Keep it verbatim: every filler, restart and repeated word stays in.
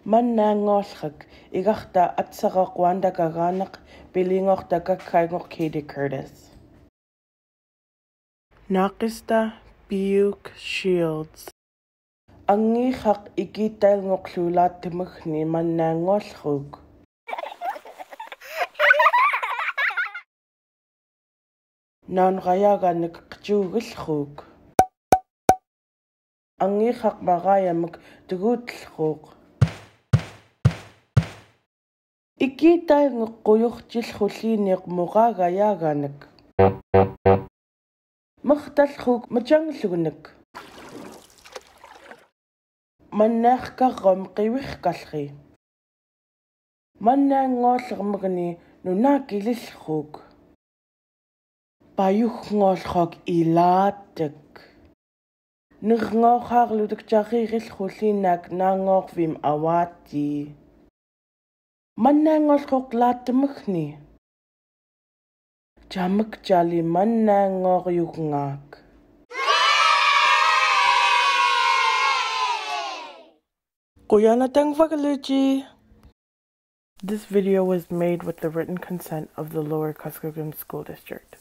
Manna ñoolxuk, igarta atsarak wanda kaganaq, piliñoqta kakaiñoq Katie Curtis. Naqista Piuk Shields. Angixaq ikitail ñoqlu latmukni manna ñoolxuk. Naun qayaganik qjugilxuk. Angixaq maqayamik tugutlxuk. Ikitail ñoq quyuq jilxuliniq muqaqayaganik. Maqtalxuk maqjanglunik. Manna qarromik qiwirkalri. Manna ñoolxuk mukni nunakililxuk. Payuk ñoolxuk ilatik. Nirngoqarlutik jaqiril qulinak nangoqvim awati. Manna ñoolxuk latmukni. Jamuk jali manna ñoq yukngak. Quyanatang vakaluji. This video was made with the written consent of the Lower Kuskokwim School District.